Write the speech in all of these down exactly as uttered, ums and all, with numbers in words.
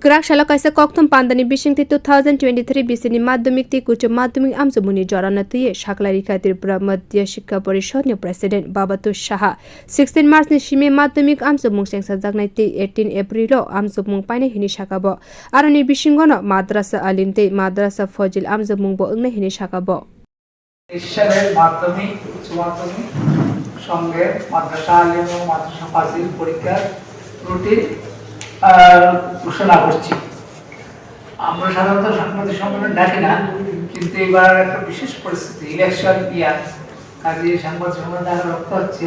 Kwrak salo kaisa kokthum pandani bisingtwi two thousand twenty-three bisini madhyamik tei uch madhyamik amjokmungni jorano twiwi saklai rikha Tripura Madhya Shikha Porishod ni President Babatu Saha. Sixteen March ni simi madhyamik amjokmung chengsajaknai tei eighteen April o amjokmung painai hwnwi saka bo. Aroni bisingono Madrasa Alim tei Madrasa Fazil amjokmungbo wngnai hwnwi saka bo. তেইশ সালের মাধ্যমিক, উচ্চ মাধ্যমিক সঙ্গে মাদ্রাসা আলিম ও মাদ্রাসা ফাজিল পরীক্ষার রুটিন, আহ, ঘোষণা করছি। আমরা সাধারণত সাংবাদিক সম্মেলন ডাকি না, কিন্তু এবার একটা বিশেষ পরিস্থিতি, ইলেকশন ইয়ার, কাজে সাংবাদিক সম্মেলন ডাকা দরকার হচ্ছে।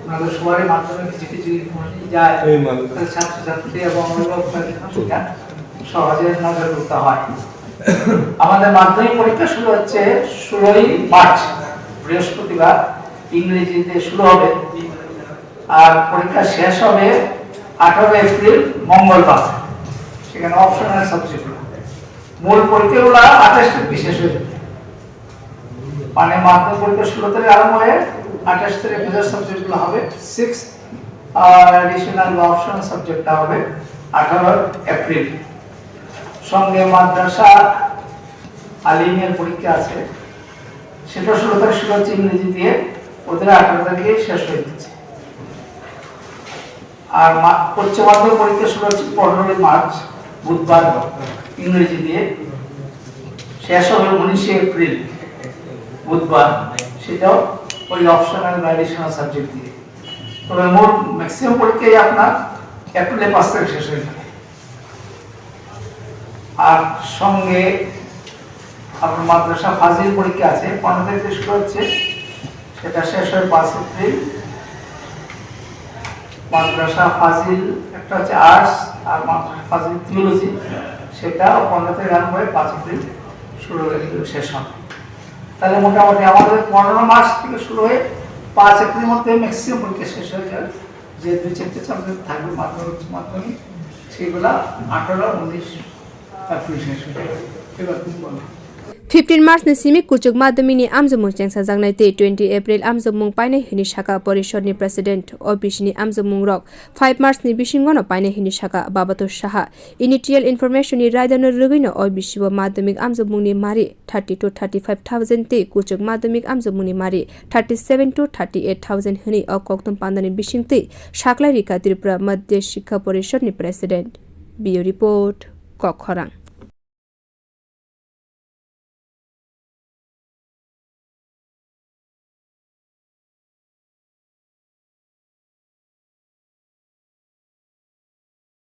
ওনাদের সবারই মাধ্যমে কিছু কিছু ইনফরমেশন যায়, এই মাধ্যমে। তাহলে ছাত্রছাত্রী এবং অভিভাবকদের সেটা সহজে নজর করতে হয়। আমাদের মাধ্যমিক পরীক্ষা শুরু হচ্ছে ষোলোই মার্চ, বৃহস্পতিবার, ইংরেজিতে শুরু হবে, আর পরীক্ষা শেষ হবে আঠারো এপ্রিল, মঙ্গলবার। সেখানে অপশনাল সাবজেক্টগুলো, মূল পরীক্ষাগুলো আঠাশ তারিখ শেষ হয়ে যাবে। মানে মাধ্যমিক পরীক্ষা ষোলো তারিখ আরম্ভ হয়ে আঠাশ তারিখ মেজর সাবজেক্টগুলো হবে সিক্স, আর অ্যাডিশনাল বা অপশনাল সাবজেক্টটা হবে আঠারো এপ্রিল। সঙ্গে মাদ্রাসা আলিমের পরীক্ষা আছে, সেটা ষোলো তারিখ শুরু হচ্ছে ইংরেজি দিয়ে, ওদের আঠারো তারিখে শেষ হয়ে যাচ্ছে। আর মা-, উচ্চ মাধ্যমিক পরীক্ষা শুরু হচ্ছে পনেরোই মার্চ, বুধবার, ইংরেজি দিয়ে, শেষ হবে উনিশে এপ্রিল, বুধবার, সেটাও ওই অপশনাল বা অ্যাডিশনাল সাবজেক্ট দিয়ে। তবে মোট ম্যাক্সিমাম পরীক্ষাই আপনার এপ্রিলের পাঁচ তারিখ শেষ হয়ে যাবে। আর সঙ্গে আপনার মাদ্রাসা ফাজিল পরীক্ষা আছে, পনেরো তারিখ শুরু হচ্ছে, সেটা শেষ হয় পাঁচ এপ্রিল। মাদ্রাসা ফাজিল একটা হচ্ছে আর্টস, আর মাদ্রাসা ফাজিল থিওলজি, সেটা পনেরো তারিখ আরম্ভ হয়ে পাঁচ এপ্রিল শুরু হয়ে গেল, শেষ হবে। তাহলে মোটামুটি আমাদের পনেরো মার্চ থেকে শুরু হয়ে পাঁচ এপ্রিল মধ্যে ম্যাক্সিমাম পরীক্ষা শেষ হয়ে যায়। যে দুই চারটে সাবজেক্ট থাকবে মাধ্যমিক, উচ্চ মাধ্যমিক, সেগুলা আঠারো, উনিশ, এপ্রিল শেষ হয়ে যাবে। এবার তুমি বলো। Fifteen March ni simi kuchuk madhyamik ni amjokmung chengsajaknai tei twenty April amjokmung painai hwnwi saka porishod ni president. O bisini amjokmung rok five March ni bisingono painai hwnwi saka Babatu Saha. Initial information ni raidano rwgwino o bisibo madhyamik amjokmung ni mari thirty to thirty five thousand tei kuchuk madhyamik amjokmung ni mari thirty seven to thirty eight thousand hwnwi o kokthum pandani bisingtwi saklai rikha Tripura Madhya Shikha Porishod ni president. Bureau report, Kokkhorang.